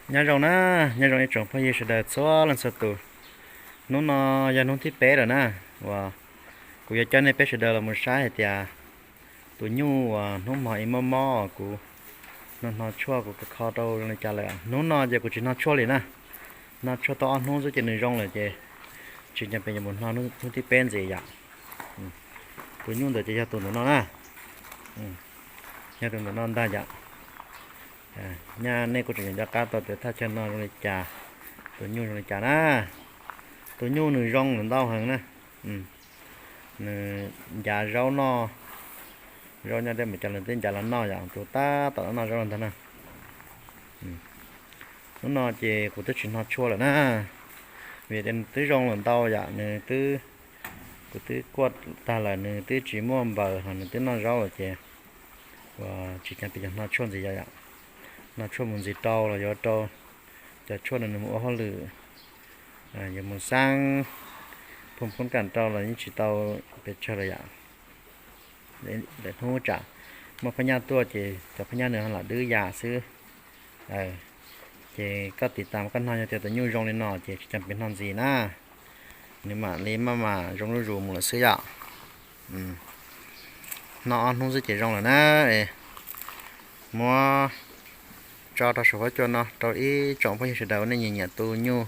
Nyob zoo na, nyob zoo ib tsoom phooj ywg sawv daws txhua leej txhua tus. Hnub no yog hnub thib peb lawm na, uas kuv yuav coj nej peb sawv daws los mus saib hais tias tus nyuj uas hnub hmo ib mob mob kuv hno hno tshuaj kuv kho rau zoo li cas lawm. Hnub no ces kuv tsis hno tshuaj li na, hno tshuaj tau ob hnub xwb ces nws zoo lawm ces tsis nco pes yuav mus hno hnub thib peb ntxiv yom. Tus nyuj ntawd ces yog tus ntawm no na, yog tus ntawm no ntag yom. Nyaj nej kuj tseem nco qab tau tias thaj chaw no zoo li cas, tus nyuj zoo li cas na. Tus nyuj nws zoo lawm ntau heev na. Nws ncav zaub noj, zaub nyob deb mus cas nws twb ncav los noj yom, tus tab tom noj zaub los ntag na. Hnub no ces kuv twb tsis hno tshuaj lawm na, vim tias nws twb zoo lawm ntau yom, nws twb, kuv twb kuaj tag lawm nws twb tsis muaj npaws ho nws twb noj zaub lawm ces uas tsis kam pes cov hno tshuaj ntxiv yom. Hno tshuaj mus ntxiv rau los yuav rau cov tshuaj no nws mus ua hauj lwm, yuav mus xab phooj phoob kam rau los yeej tsis tau pes tsawg lawm yom. Lawm hnub tsam muaj phab nyaj tuaj ces cov phab nyaj nws ho lam dwb yam xwb. Ces koj tiv tas koj hno yog tias tus nyuj zoo li no ces tsis kam pes hno ntxiv na, nws mam li maj mam zoo zuj zus mus lawm xwb yom. Hno ob hnub xwb ces zoo lawm na. Muab tso rau saum huab cua no rau ib tsoom phooj ywg sawv daws uas nej nyiam nyiam tu nyuj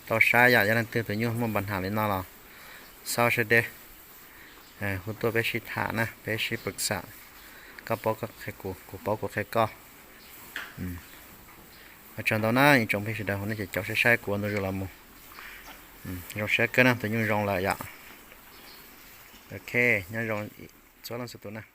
tau saib yom, yog leej twg tus nyuj muaj npa ham li no los xaub sawv deb hu tuaj peb sib tham na, peb sib pw xam, koj paub koj qhia kuv, kuv paub kuv qhia koj. Ua tsaug ntau na ib tsoom phooj ywg sawv daws uas nej ces caum saib saib kuv ua ntu zus los mus. Zoo siab kawg na, tus nyuj zoo lawm yom. Ok, nyob zoo txhua leej txhua tus na.